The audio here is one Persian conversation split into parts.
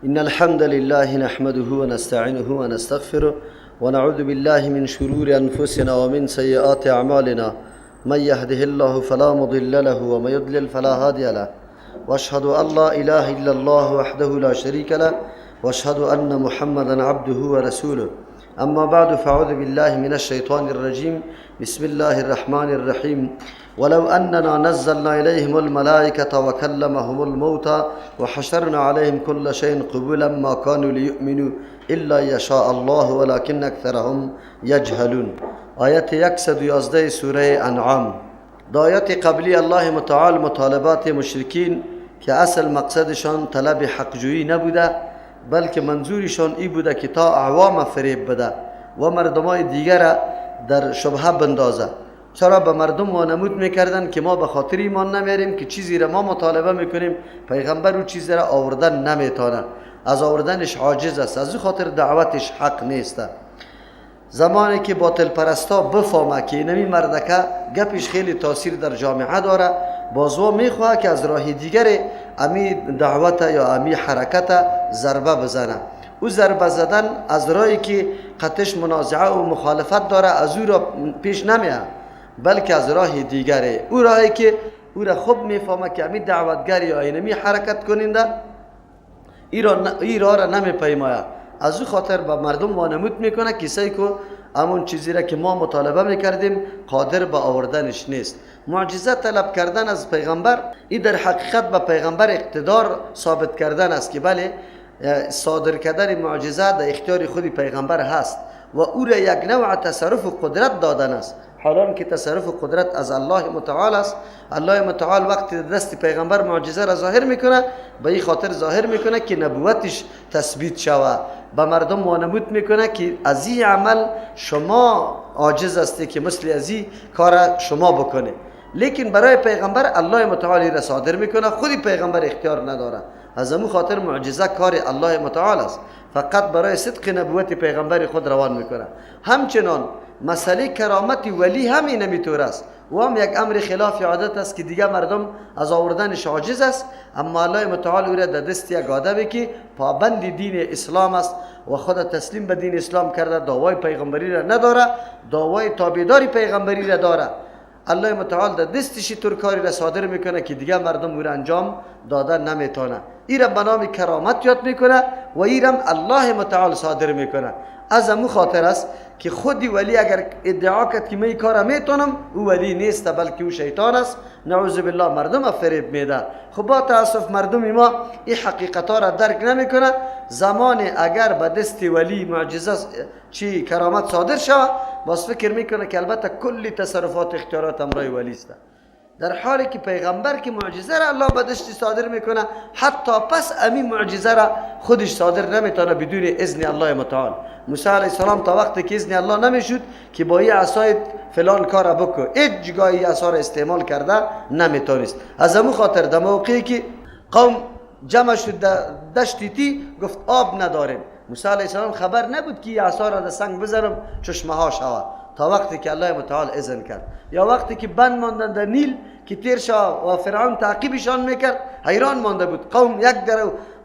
إن الحمد لله نحمده ونستعينه ونستغفره ونعوذ بالله من شرور أنفسنا ومن سيئات أعمالنا، من يهده الله فلا مضل له ومن يضلل فلا هادي له، وأشهد أن لا إله إلا الله وحده لا شريك له، وأشهد أن محمدا عبده ورسوله. أما بعد، فأعوذ بالله من الشيطان الرجيم. بسم الله الرحمن الرحيم. ولو أننا نزلنا إليهم الملائكة وكلمهم الموتى وحشرنا عليهم كل شيء قبولا ما كانوا ليؤمنوا إلا يشاء الله ولكن أكثرهم يجهلون. آیت 111 سوره انعام. در آیات قبلی الله متعال مطالبات مشرکین که اصل مقصدشان طلب حقجویی نبوده، بلکه منظورشان ای بوده که تا عوام فریب بده و مردمای دیگر در شبهه بندازه. چرا به مردم وانمود میکردن که ما به خاطر ایمان نمیاریم که چیزی را ما مطالبه میکنیم، پیغمبر او چیزی را آوردن نمیتونه، از آوردنش عاجز است، از او خاطر دعوتش حق نیست. زمانی که باطل پرستا بفهمه که اینمی مردکه گپش خیلی تاثیر در جامعه داره، بازو میخواه که از راه دیگر امی دعوت یا امی حرکت ضربه بزنه. او ضربه زدن از راهی که قطش منازعه و مخالفت داره از او را پیش نمیه، بلکه از راه دیگره، او راهی که او را خوب میفهمه که امی دعوتگر یا اینمی حرکت کننده ای راه را نمیپیمایه. از او خاطر به مردم وانمود میکنه کسایی که همون چیزی را که ما مطالبه میکردیم قادر به آوردنش نیست. معجزه طلب کردن از پیغمبر این در حقیقت به پیغمبر اقتدار ثابت کردن است که بله، صادر کردن معجزه در اختیار خود پیغمبر هست و او را یک نوع تصرف و قدرت دادن است، حالان که تصرف و قدرت از الله متعال است. الله متعال وقتی دست پیغمبر معجزه را ظاهر میکنه، به این خاطر ظاهر میکنه که نبوتش تثبیت شوه. به مردم وانمود میکنه که از این عمل شما عاجز هستی که مثل از این کار شما بکنه، لیکن برای پیغمبر الله متعال را صادر میکنه، خودی پیغمبر اختیار نداره. از امو خاطر معجزه کار الله متعال است، فقط برای صدق نبوت پیغمبر خود روان میکنه. همچنان مسئله کرامت ولی هم اینمیطور است، و هم یک امر خلاف عادت است که دیگه مردم از آوردنش عاجز است، اما الله متعال او را در دست یک آدمی که پابند دین اسلام است و خود تسلیم به دین اسلام کرده، دعوای پیغمبری را نداره، دعوای تابعداری پیغمبری را داره، الله متعال در دستش طور کاری را صادر میکنه که دیگه مردم او را انجام داده نمیتونه. ای را به نام کرامت یاد میکنه و ای را الله متعال صادر میکنه. از امو خاطر است که خودی ولی اگر ادعا کرد که من این کار میتونم، او ولی نیست، بلکه او شیطان است، نعوذ بالله، مردم فریب میده. خب با تاسف مردم ما این حقیقت ها را درک نمیکنه. زمان اگر به دست ولی معجزه چی کرامت صادر شود، باز فکر میکنه که البته کلی تصرفات اختیارات امرای ولی است، در حالی که پیغمبر که معجزه را الله به دستی صادر میکنه، حتی پس امی معجزه را خودش صادر نمیتونه بدون اذن الله متعال. موسی علیه السلام تا وقتی که اذن الله نمیشد که با این عصای فلان کار بکن، هیچ جایی عصا را استعمال کرده نمیتونست. از امو خاطر در موقعی که قوم جمع شد دشتی تی، گفت آب نداریم. موسی علیه السلام خبر نبود که عصا را در سنگ بزنم چشمه ها شود، تا وقتی که الله متعال اذن کرد. یا وقتی که بند ماندن در نیل که تیر شد و فرعون تعقیبشان میکرد، حیران مانده بود قوم یک در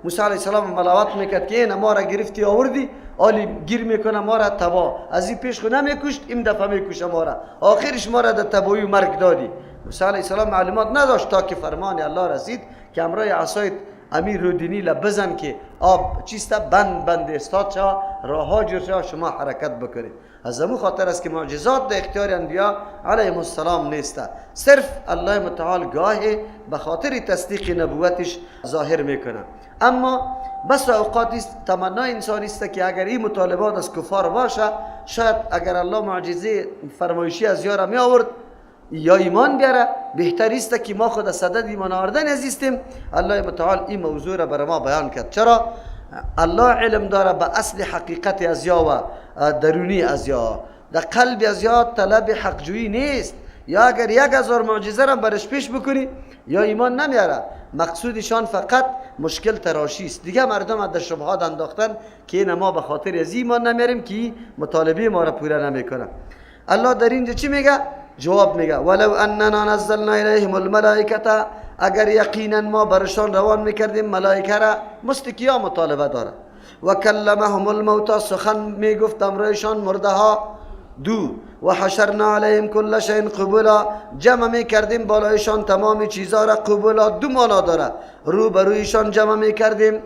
موسی علیه السلام ملاوت میکرد که این ما را گرفتی آوردی، آلی گیر میکنه ما را تبا، از این پیش خود نمیکشت، این دفعه میکشه ما را، آخرش ما را در تبایی و مرگ دادی. موسی علیه السلام معلومات نداشت تا که فرمان الله رسید که امرای عصای امیر رودینی لبزن که آب چیست بند بند استاد شد، راه جور شد، شما حرکت بکنید. از امو خاطر است که معجزات در اختیار انبیا علیهم السلام نیست، صرف الله متعال گاه به خاطر تصدیق نبوتش ظاهر میکنه. اما بس اوقات است تمنای انسانی است که اگر این مطالبات از کفار باشه، شاید اگر الله معجزه فرمایشی از یارا می آورد یا ایمان بیاره، بهتر است که ما خود از صدد ایمان آوردن عزیزیم. الله متعال این موضوع را بر ما بیان کرد. چرا؟ الله علم داره به اصل حقیقت از یا و درونی از یا، در قلب از یا طلب حقجویی نیست. یا اگر 1000 معجزه را برش پیش بکنی یا ایمان نمیاره، مقصودشان فقط مشکل تراشی است. دیگه مردم در شبهات انداختن که این ما به خاطر از ایمان نمیاریم که مطالبه ما را پوره نمیکنه. الله در اینجا چی میگه؟ جواب میگه ولو اننا نزلنا الیهم الملائکه، اگر یقینا ما برشان روان میکردیم ملائکه را، مثل کیا مطالبه داره. و کلمهم الموتی، سخن میگفت امرایشان مرده ها. دو، و حشرنا علیهم کل شیء قبولا، جمع میکردیم بالایشان تمام چیزا را قبولا. دو معنا داره، رو برویشان جمع میکردیم،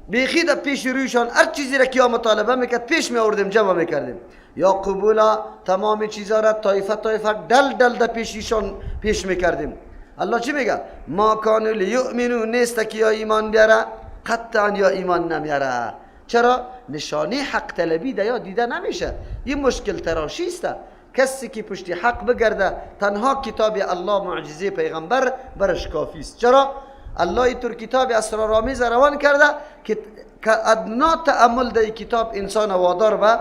بیخی در پیش رویشان هر چیزی را که مطالبه میکرد پیش می آوردیم جمع میکردیم. یا قبولا، تمام چیزا را طایفه طایفه دل دل در پیششان پیش میکردیم. الله چی میگه؟ ما کانوا لیؤمنوا، نیست که یا ایمان بیاره، قطعا یا ایمان نمیاره. چرا؟ نشانه حق طلبی ده یا دیده نمیشه. این مشکل تراشی است. کسی که پشت حق بگرده تنها کتاب الله معجزه پیغمبر برش کافی است. چرا؟ الله اینطور کتاب اسرارآمیز روان کرده که ادنا تأمل در کتاب انسان وادار به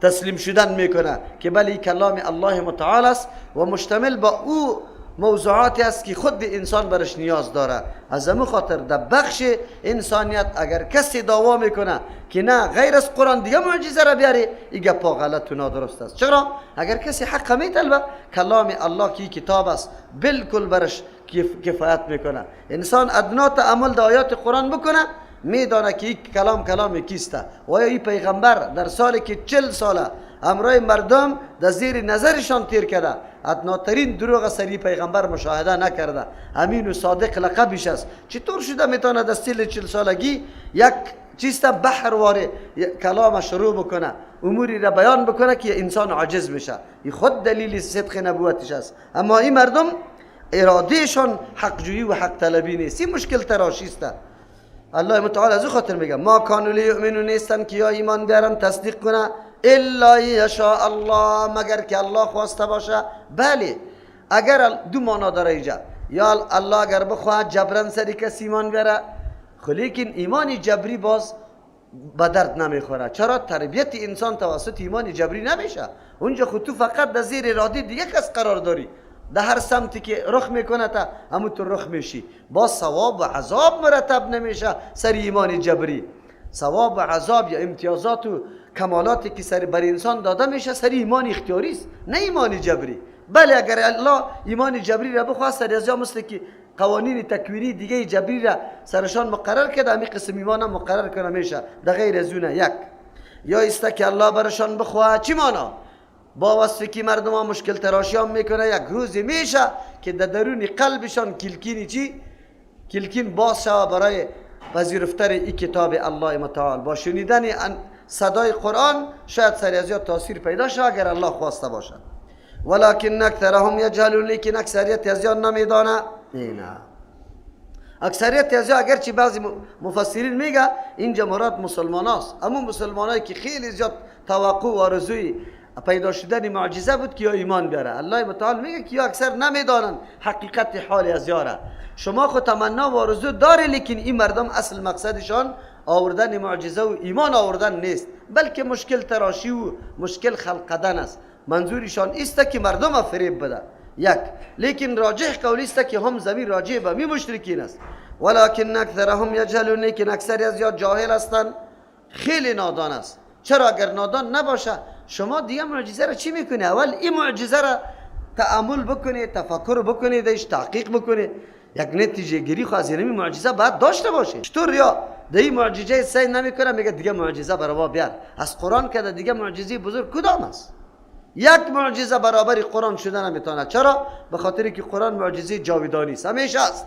تسلیم شدن میکنه که بلی کلام الله متعال است و مشتمل با او موضوعاتی است که خود انسان برش نیاز داره. از همون خاطر در بخش انسانیت اگر کسی دعوا میکنه که نه غیر از قرآن دیگه معجزه را بیاری، این گپا غلط و نادرست است. چرا؟ اگر کسی حق میطلبه کلام الله که کتاب است بالکل برش کفایت میکنه. انسان ادنا تأمل در آیات قرآن بکنه میدانه که این کلام کلام کیسته. و یا این پیغمبر در سالی که 40 ساله همراه مردم در زیر نظرشان تیر کرده، ادناترین دروغ سری پیغمبر مشاهده نکرده، امین و صادق لقبش است. چطور شده میتونه در 40 سالگی یک چیست بحر واره کلام شروع بکنه، اموری را بیان بکنه که انسان عاجز میشه؟ این خود دلیل صدق نبوتش است. اما این مردم ارادهشان حقجویی و حق طلبی نیست، این مشکل تراشی است. الله متعال از او خاطر میگه ما کانوا لیؤمنوا، نیستن که یا ایمان بیارن تصدیق کنه، الا یشاء الله، مگر که الله خواسته باشه. بله، اگر دو معنا داره اینجا، یا الله اگر بخواد جبران سری کسی ایمان بیاره، لیکن ایمان جبری باز به درد نمیخوره. چرا؟ تربیت انسان توسط ایمان جبری نمیشه. اونجا خود تو فقط در زیر اراده دیگه کس قرار داری، در هر سمتی که رخ میکنه تا همون تو رخ میشی، با ثواب و عذاب مرتب نمیشه سر ایمان جبری. ثواب و عذاب یا امتیازات و کمالاتی که سر بر انسان داده میشه سر ایمان اختیاری است، نه ایمان جبری. بله، اگر الله ایمان جبری را بخواد سر از مثل که قوانین تکوینی دیگه جبری را سرشان مقرر کرده، همین قسم ایمان هم مقرر کنه میشه در غیر از اون. یک یا است که الله برشان بخواد، چی معنا؟ با واسطه که مردم ها مشکل تراشی هم میکنه، یک روزی میشه که در درون قلبشان کلکینی چی؟ کلکین باز شوه برای پذیرفتن این کتاب الله متعال. با شنیدن صدای قرآن شاید سری از یاد تاثیر پیدا شود اگر الله خواسته باشد. ولکن اکثرهم یجهلون، لیکن اکثریت از یاد نمیدانه. نه، اکثریت از یاد، اگرچه بعضی مفسرین میگه اینجا مراد مسلمان هاست، اما مسلمانایی که خیلی زیاد توقع و آرزوی پیدا شدن معجزه بود که یا ایمان بیاره. الله متعال میگه که یا اکثر نمیدانن حقیقت حال از یاره. شما خود تمنا و آرزو داره، لیکن این مردم اصل مقصدشان آوردن معجزه و ایمان آوردن نیست، بلکه مشکل تراشی و مشکل خلق است. منظورشان است که مردم فریب بده. یک، لیکن راجح قولی است که هم زمین راجع به می مشرکین است. ولکن اکثرهم یجهلون، لیکن اکثر از یاد جاهل هستند، خیلی نادان است. چرا؟ اگر نادان نباشه شما دیگه معجزه را چی میکنی؟ اول این معجزه را تأمل بکنی، تفکر بکنی، دیش تحقیق بکنی، یک نتیجه گیری خو از این معجزه باید داشته باشه. چطور یا در این معجزه سعی نمیکنه، میگه دیگه معجزه برای ما بیار از قرآن که دیگه معجزه بزرگ کدام است؟ یک معجزه برابر قرآن شده نمیتونه. چرا؟ به خاطر که قرآن معجزه جاودانی است، همیشه است،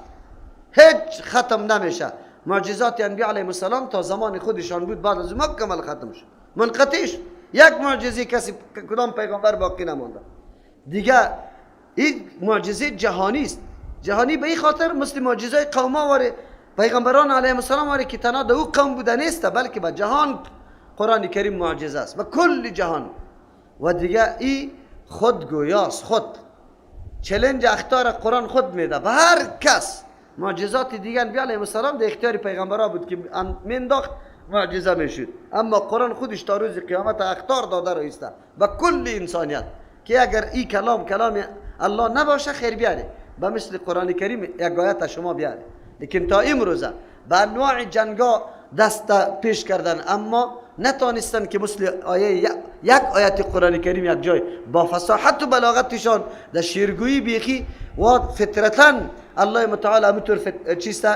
هیچ ختم نمیشه. معجزات انبیا علیهم السلام تا زمان خودشان بود، بعد از مکمل ختم شد، منقطع شد. یک معجزه کسی کدام پیغمبر باقی نمانده. دیگه این معجزه جهانی است. جهانی به این خاطر مثل معجزه قوما واره پیغمبران علیهم السلام واره که تنها در او قوم بوده نیست، بلکه به جهان قرآن کریم معجزه است، به کل جهان. و دیگه این خود گویاست، خود چلنج اختار قرآن خود میده به هر کس. معجزات دیگه انبیا علیهم السلام در اختیار پیغمبران بود که مینداخت معجزه میشد، اما قرآن خودش تا روز قیامت اختار داده رایسته به کل انسانیت که اگر این کلام کلام الله نباشه خیر بیاره، به مثل قرآن کریم یک آیت شما بیاره. لیکن تا امروزه به انواع جنگا دست پیش کردن، اما نتانستن که مثل آیه یک آیت قرآن کریم یک جای با فصاحت و بلاغتشان در شعرگویی بیخی و فطرتاً الله متعال همونطور چیست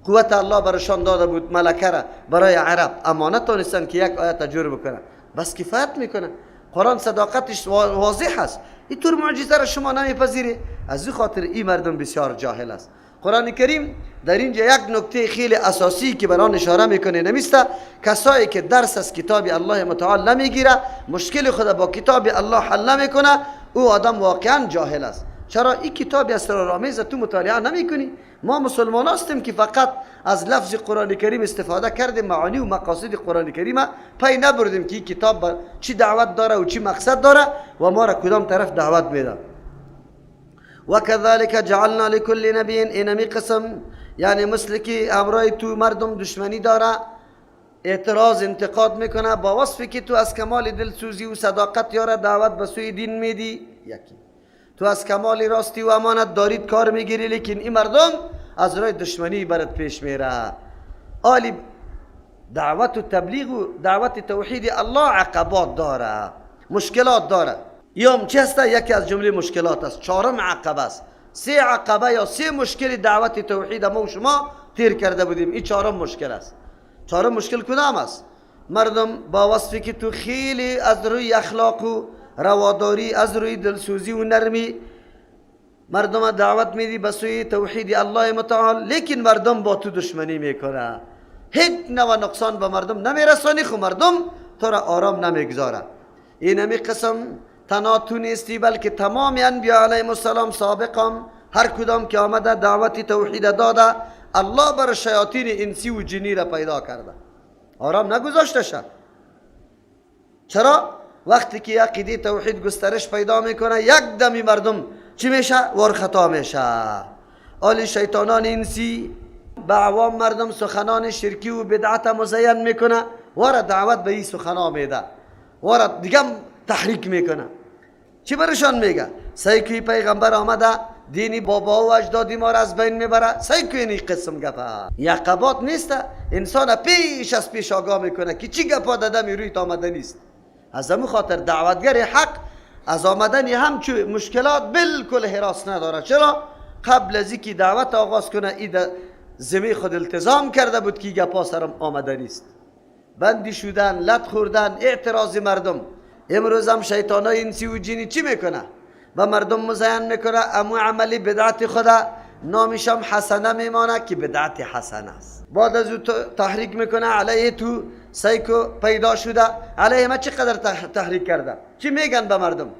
قوت الله برشان داده بود ملکه را برای عرب، اما نتانستن که یک آیت جور بکنه. بس کفایت میکنه. قرآن صداقتش واضح است. اینطور معجزه را شما نمیپذیری. از این خاطر این مردم بسیار جاهل است. قرآن کریم در اینجا یک نکته خیلی اساسی که بران اشاره میکنه نمیسته کسایی که درس از کتاب الله متعال نمیگیره، مشکل خود با کتاب الله حل نمیکنه، او آدم واقعا جاهل است. چرا این کتاب اسرارآمیز تو مطالعه نمیکنی؟ ما مسلمان هستیم که فقط از لفظ قرآن کریم استفاده کردیم، معانی و مقاصد قرآن کریم پی نبردیم که این کتاب چی دعوت داره و چی مقصد داره و ما را کدام طرف دعوت میده. وكذلك جعلنا لكل نبي اینمی قسم، یعنی مثل که همراه تو مردم دشمنی داره، اعتراض انتقاد میکنه با وصفی که تو از کمال دلسوزی و صداقت یاره دعوت به سوی دین میدی، یکی تو از کمال راستی و امانت دارید کار میگیری، لیکن این مردم از راه دشمنی برات پیش میره. آلی دعوت و تبلیغ و دعوت توحید الله عقبات داره، مشکلات داره. یوم چه هسته؟ یکی از جمله مشکلات است، چهارم عقبه است. سه عقبه یا سه مشکل دعوت توحید ما و شما تیر کرده بودیم، این چهارم مشکل است. چهارم مشکل کدام است؟ مردم با وصفی که تو خیلی از روی اخلاق و رواداری، از روی دلسوزی و نرمی مردم دعوت میدی به سوی توحید الله متعال، لیکن مردم با تو دشمنی میکنه، هیچ نوع نقصان به مردم نمیرسانی، خو مردم تو را آرام نمیگذاره. این همی قسم تنها تو نیستی، بلکه تمام انبیاء علیهم السلام سابقم هر کدام که آمده دعوت توحید داده، الله بر شیاطین انسی و جنی را پیدا کرده، آرام نگذاشته شد. چرا؟ وقتی که عقیده توحید گسترش پیدا میکنه، یک دمی مردم چی میشه؟ وار خطا میشه. آلی شیطانان انسی به عوام مردم سخنان شرکی و بدعت مزین میکنه، وار دعوت به این سخنا میده، وار دیگه تحریک میکنه. چی برشان میگه؟ سیکوی پیغمبر آمده دینی بابا و اجدادی ما را از بین میبره، سیکوی این قسم گپه یقبات نیست. انسان پیش از پیش آگاه میکنه که چی گپا داده می روی آمده نیست. از همون خاطر دعوتگر حق از آمدن همچو مشکلات بالکل حراس نداره. چرا؟ قبل از اینکه دعوت آغاز کنه ای ذمه خود التزام کرده بود که گپا سرم آمده نیست. بندی شدن، لط خوردن، اعتراض مردم. امروز هم شیطانای انسی و جنی چی میکنه؟ به مردم مزین میکنه، امو عملی بدعت خدا نامش هم حسنه میمانه که بدعت حسنه است. بعد از او تحریک میکنه علیه تو سیکو پیدا شده، علیه ما چقدر تحریک کرده. چی میگن به مردم؟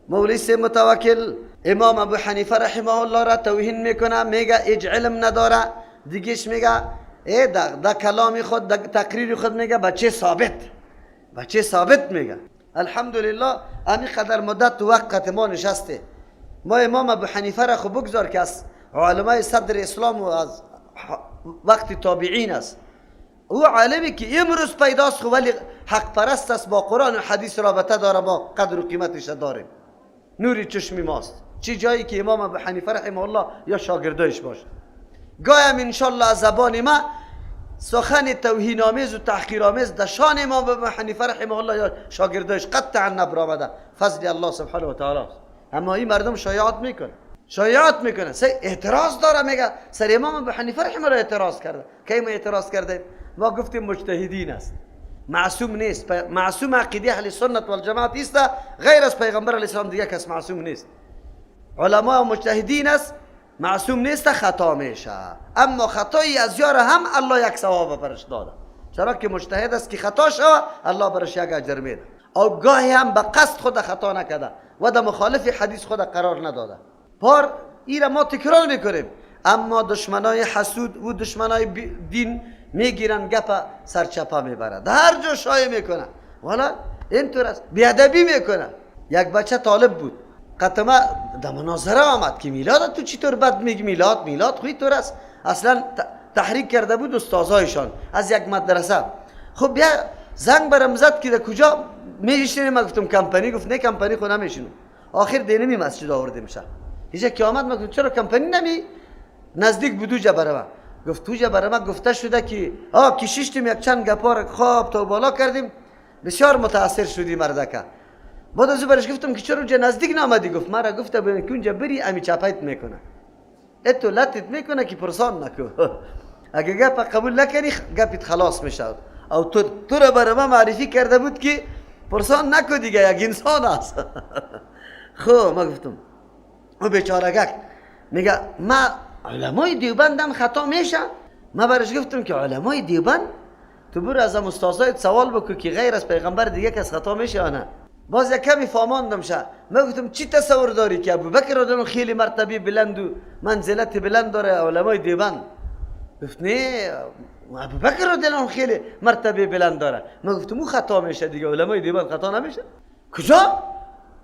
مولوی متوکل امام ابو حنیفه رحمه الله را توهین میکنه، میگه هیچ علم نداره. دیگهش میگه ای در کلام خود، در تقریر خود میگه بچه ثابت، بچه ثابت میگه. الحمدلله امی قدر مدت وقت ما نشسته، ما امام ابو حنیفه را خب بگذار که از علمای صدر اسلام و از وقت تابعین است، او عالمی که امروز پیداست خو ولی حق پرست است، با قرآن و حدیث رابطه داره، ما قدر و قیمتش داریم، نوری چشمی ماست. چی جایی که امام ابو حنیفه رحمه الله یا شاگردایش باشه. گایم انشالله از زبان ما سخن توهین آمیز و تحقیر آمیز در شان امام ابو حنیفه رحمه الله یا شاگردایش قطعا نبرآمده، فضل الله سبحانه و تعالی است. اما این مردم شایعات میکنه، شایعات میکنه، اعتراض داره، میگه سر امام ابو حنیفه رحمه الله اعتراض کرده. کی ما اعتراض کرده؟ ما گفتیم مجتهدین است، معصوم نیست. معصوم عقیده اهل سنت والجماعت است، غیر از پیغمبر علیه السلام دیگه کس معصوم نیست. علما و مجتهدین است، معصوم نیست، خطا میشه. اما خطای از یار هم الله یک ثواب برش داده، چرا که مجتهد است که خطا شوه الله برش یک اجر میده. او گاهی هم به قصد خود خطا نکرده و در مخالف حدیث خود قرار نداده. پار ایره ما تکرار میکنیم، اما دشمنای حسود و دشمنای دین میگیرن گپ سرچپه میبره، در هر جا شایع میکنه. والا اینطور است، بیادبی میکنه. یک بچه طالب بود، قطمه در مناظره آمد که میلاد تو چطور بد میگی، میلاد میلاد خوی طور است. اصلا تحریک کرده بود استادایشان از یک مدرسه. خب بیا زنگ برم زد که در کجا میشینیم؟ من گفتم کمپانی. گفت نه کمپانی خو نمیشینم. آخر دینمی مسجد آورده میشه. هیچ که آمد من گفتم چرا کمپانی نمی نزدیک بودو جبره. گفت توجه برای ما گفته شده که کشیشتیم یک چند گپا را خواب تا بالا کردیم، بسیار متاثر شدی مردکه. بعد از او برش گفتم که چرا اونجا نزدیک نامدی؟ گفت مرا گفته بودن که اونجا بری امی چپیت میکنه، اتو لطت میکنه که پرسان نکو، اگه گپ قبول نکنی گپت خلاص میشد. او تو را برای ما معرفی کرده بود که پرسان نکو دیگه، یک انسان است. خب ما گفتم او بیچارگک میگه ما علمای دیوبندم خطا میشه. ما برش گفتم که علمای دیوبند تو برو از استادای سوال بکن که غیر از پیغمبر دیگه کس خطا میشه یا نه. باز یک کمی فهماندم شه. ما گفتم چی تصور داری که ابوبکر رضی خیلی مرتبه بلند و منزلت بلند داره علمای دیوبند؟ گفت نه ابوبکر رضی الله خیلی مرتبه بلند داره. ما گفتم او خطا میشه دیگه، علمای دیوبند خطا نمیشه. کجا؟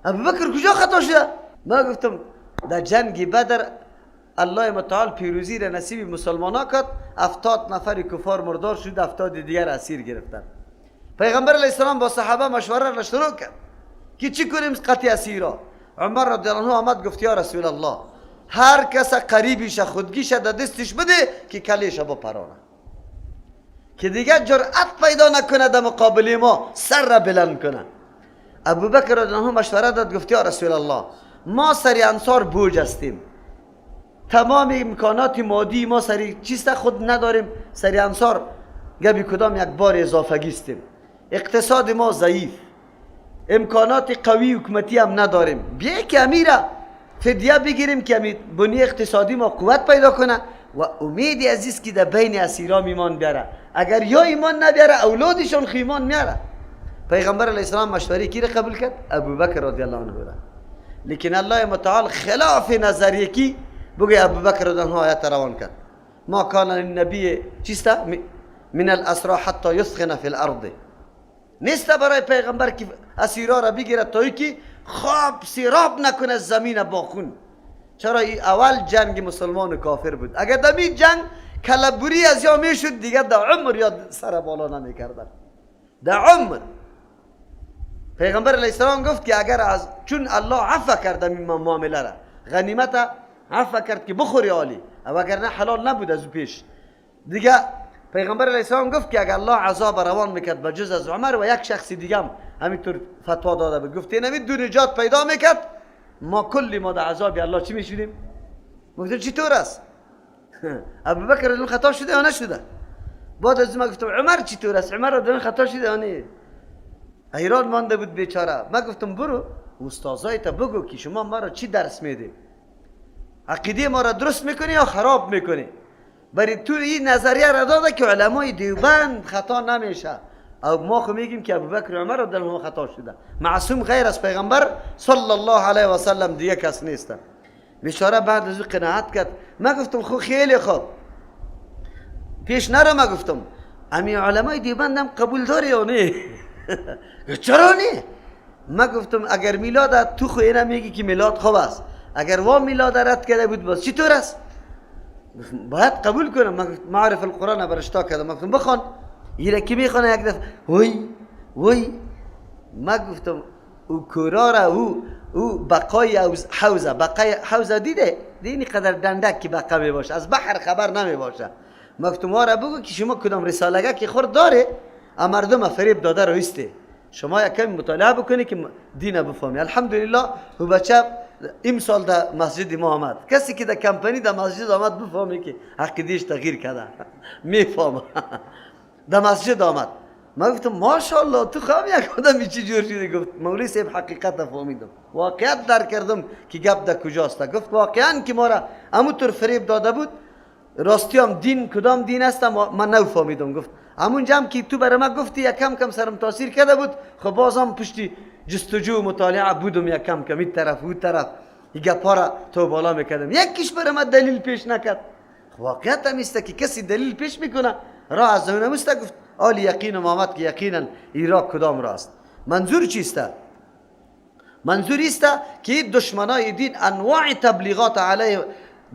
ابوبکر کجا خطا شده؟ ما گفتم در جنگ بدر الله متعال پیروزی را نصیب مسلمان کرد، 70 نفر کفار مردار شد، 70 دیگر اسیر گرفتن. پیغمبر علیه السلام با صحابه مشوره را شروع کرد که چی کنیم قطع اسیرا. عمر رضی الله عنه آمد گفت یا رسول الله هر کس قریبیش خودگیش در دستش بده که کلیش با پرانه، که دیگه جرأت پیدا نکنه در مقابل ما سر را بلند کنه. ابوبکر رضی الله عنه مشوره داد گفت یا رسول الله ما سری انصار بوج هستیم، تمام امکانات مادی ما سری چیست خود نداریم، سری انصار گبی کدام یک بار اضافگیستیم، اقتصاد ما ضعیف، امکانات قوی حکومتی هم نداریم، بیا که امیره فدیه بگیریم که بنیه اقتصادی ما قوت پیدا کنه و امید عزیز که در بین اسیرا ایمان بیاره، اگر یا ایمان نبیاره اولادشون خیمان میاره. پیغمبر علیه السلام مشوره کی را قبول کرد؟ ابوبکر رضی الله عنه را. لیکن الله متعال خلاف نظریه کی بگه ابوبکر رضی الله عنه آیت روان کرد ما کان للنبی چیست من الاسرى حتی یثخن فی الارض. نیست برای پیغمبر که اسیرا را بگیره تا که خواب سیراب نکنه زمین با خون. چرا؟ این اول جنگ مسلمان و کافر بود، اگر دمی جنگ کلبوری از یا میشد دیگه در عمر یا سر بالا نمیکردن در عمر. پیغمبر علیه السلام گفت که اگر از چون الله عفو کرد این معامله را، غنیمت عفو کرد که بخوری عالی، او اگر نه حلال نبود از او پیش دیگه. پیغمبر علیه السلام گفت که اگر الله عذاب روان میکرد به جز از عمر و یک شخص دیگه هم همینطور فتوا داده بود، گفت این دو نجات پیدا میکرد ما کلی ما در عذاب الله چی میشدیم؟ گفتم چطور است؟ ابوبکر رضی خطا شده یا نشده؟ بعد از ما گفتم عمر چطور است؟ عمر رضی خطا شده یا نه؟ حیران مانده بود بیچاره. ما گفتم برو استادای تا بگو که شما ما را چی درس میدی؟ عقیده ما را درست میکنی یا خراب میکنی؟ برای تو این نظریه را داده که علمای دیوبند خطا نمیشه، او ما خو میگیم که ابوبکر و عمر رضی الله خطا شده، معصوم غیر از پیغمبر صلی الله علیه و سلم دیگه کس نیست. بیچاره بعد از او قناعت کرد. ما گفتم خو خیلی خوب پیش نرو. ما گفتم امی علمای دیوبند هم قبول داری یا نه؟ چرا نه؟ ما گفتم اگر میلاد تو خو اینا میگی که میلاد خوب است، اگر وا میلاد رد کرده بود باز چطور است؟ باید قبول کنم. من معرف القرآن برشتا کردم، گفتم بخوان. یه کی میخوانه یک دفعه وای وای. ما گفتم او کورا او بقای حوزه، بقای حوزه دیده دینی قدر دندک که بقا می باشه، از بحر خبر نمی باشه. ما گفتم ما را بگو که شما کدام رساله که خورد داره مردم فریب داده رویسته، شما یک کمی مطالعه بکنی که دین بفهمی. الحمدلله او بچه امسال در مسجد ما آمد، کسی که در کمپانی در مسجد آمد بفهمی که عقیدهش تغییر کرده میفهمه. در مسجد آمد، ما گفتم ماشاءالله تو خواهم یک آدم چی جور شده؟ گفت مولوی صاحب حقیقت فهمیدم، واقعیت در کردم که گپ در کجاست. گفت واقعا که ما را همونطور فریب داده بود، راستی هم دین کدام دین است من نفهمیدم. گفت همونجا هم که تو برای ما گفتی یک کم کم سرم تاثیر کرده بود، خب بازم پشتی جستجو و مطالعه بودم، یک کم کم این طرف و طرف این گپا را تو بالا میکردم، یکیش برای ما دلیل پیش نکرد. واقعیت هم است که کسی دلیل پیش میکنه راه از اون است. گفت آل یقین آمد که یقینا این راه کدام راه است. منظور چیست؟ منظور است که دشمنای دین انواع تبلیغات علیه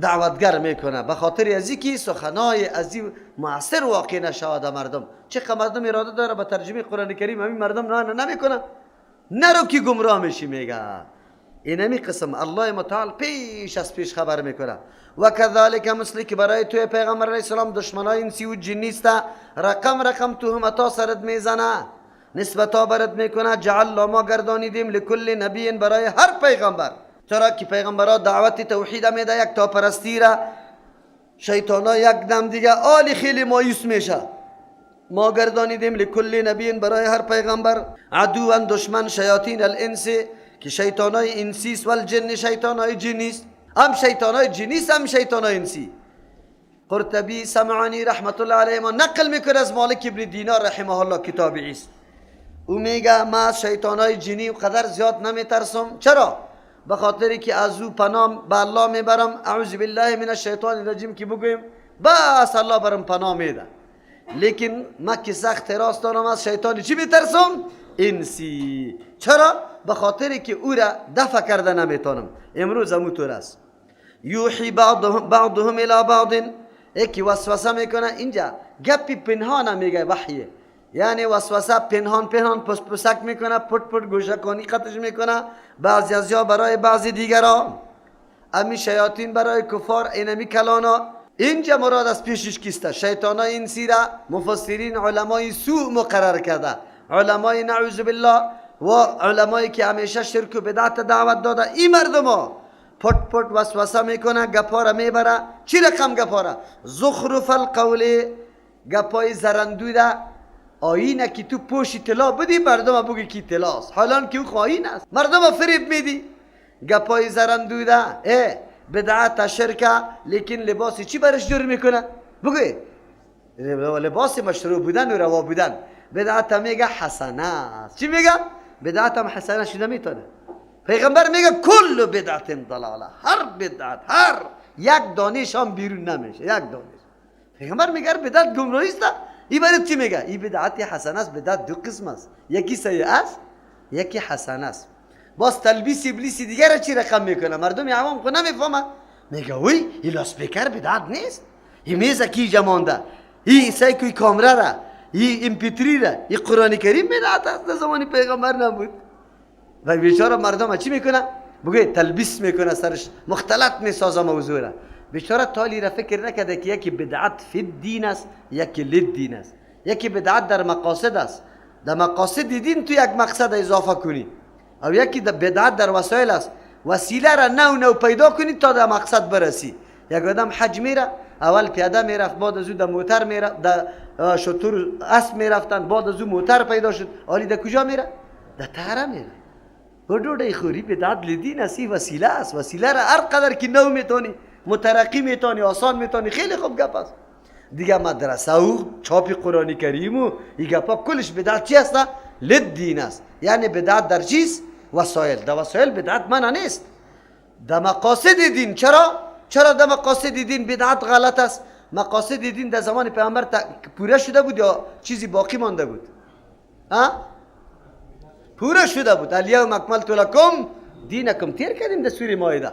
دعوتگر میکنه، به خاطر از اینکه سخنای از این معاصر واقع نشود مردم. چقدر مردم اراده داره به ترجمه قرآن کریم همین مردم نه نمیکنه، نرو که گمراه میشی. میگه اینمی قسم الله متعال پیش از پیش خبر میکنه. و کذالک مثلی که برای توی پیغمبر علیه السلام دشمنای انسی و جنی است، رقم رقم تهمتا سرت میزنه، نسبتا برد میکنه. جعل ما گردانیدیم لکل نبی برای هر پیغمبر. چرا که پیغمبرا دعوت توحید میده، یک تا پرستی را شیطانا یک دم دیگه آلی خیلی مایوس میشه. ما گردانیدیم لکل نبی برای هر پیغمبر عدوا دشمن شیاطین الانس که شیطانای انسی است، والجن شیطانای جنی است. هم شیطانای جنی است هم شیطانای انسی. قرطبی سمعانی رحمت الله علیه ما نقل میکنه از مالک ابن دینار رحمه الله کتاب است. او میگه ما از شیطانای جنی قدر زیاد نمیترسم. چرا؟ به خاطر که از او پناه به الله میبرم، اعوذ بالله من الشیطان الرجیم که بگویم بس الله برم پناه میده. لیکن ما که سخت راست دارم از شیطان چی میترسم؟ انسی. چرا؟ به خاطر که او را دفع کرده نمیتونم. امروز همون طور است. یوحی بعضهم الی بعض، یکی وسوسه میکنه. اینجا گپی پنهان میگه وحیه، یعنی وسوسه پنهان پنهان پس پسک میکنه، پت پت گوشه کنی قطش میکنه بعضی از یا برای بعضی دیگرا. امی شیاطین برای کفار اینمی کلانا. اینجا مراد از پیشش کیسته؟ شیطانای انسی را مفسرین علمای سوء مقرر کرده، علمای نعوذ بالله و علمایی که همیشه شرک و بدعت دعوت داده. این مردما پت پت وسوسه میکنه، گپا را میبره. چی رقم گپا را؟ زخرف القول، گپای زرندوده. آینه که تو پوشی طلا بدی مردم بگی کی طلاست، حالان که او خائن است، مردم فریب میدی. گپای زرندوده، بدعت شرکه، لیکن لباس چی برش جور میکنه؟ بگوی لباس مشروع بودن و روا بودن. بدعت میگه حسنه است. چی میگه؟ بدعت هم حسنه شده میتونه. پیغمبر میگه کل بدعت ضلاله، هر بدعت، هر یک دانش هم بیرون نمیشه، یک دانش. پیغمبر میگه هر بدعت گمراهی است. این برای چی میگه؟ این بدعت حسنه است. بدعت دو قسم است، یکی سیئه است، یکی حسنه است. باز تلبیس ابلیس دیگر را چی رقم میکنه؟ مردم عوام خو نمیفهمه. میگه وی این لاسپیکر بدعت نیست، این میز کی جمانده، این سایکوی کامره را، این امپیتری را، این قرآن کریم بدعت است، در زمان پیغمبر نبود. و بیچاره مردم چی میکنه؟ بگه تلبیس میکنه سرش، مختلط میسازه موضوع را. بیچاره تالی را فکر نکرده که یکی بدعت فی الدین است، یکی للدین است. یکی بدعت در مقاصد است، در مقاصد دین تو یک مقصد اضافه کنی، او یکی بدعت در وسایل است، وسیله را نو نو پیدا کنی تا در مقصد برسی. یک آدم حج میره، اول پیاده میرفت، بعد از او در موتر میرفت، در شتر اسب میرفتن، بعد از او موتر پیدا شد، حالی در کجا میره؟ در طیاره میره. و ډوډۍ خوری بدعت لدین است، وسیله است. وسیله را هر قدر که نو میتونی، مترقی میتونی، آسان میتونی، خیلی خوب گپ است. دیگه مدرسه و چاپ قرآن کریم و این گپا کلش بدعت چی است؟ لدین است. یعنی بدعت در چیز؟ وسایل. در وسایل بدعت منع نیست، در مقاصد دین. چرا؟ چرا در مقاصد دین بدعت غلط است؟ مقاصد دین در زمان پیامبر پوره شده بود یا چیزی باقی مانده بود؟ ها؟ پوره شده بود. الیوم اکملت لکم دینکم، تیر کردیم در سوره مائده.